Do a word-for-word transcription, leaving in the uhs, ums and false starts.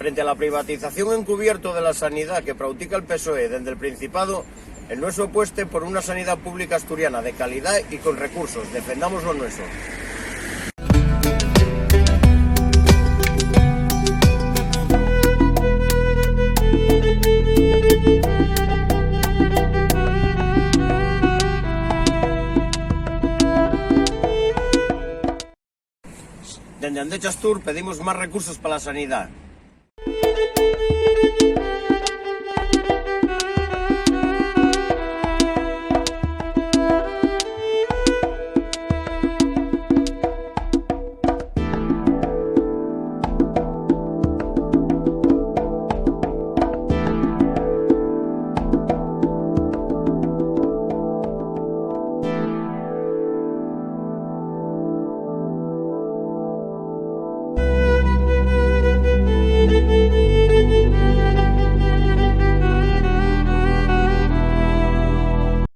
Frente a la privatización encubierto de la sanidá que prautica el PSOE dende el Principado, el nueso apueste por una sanidá pública asturiana de calidá y con recursos. Defendamos lo nueso. Dende Andechas Tour pedimos más recursos pa la sanidá.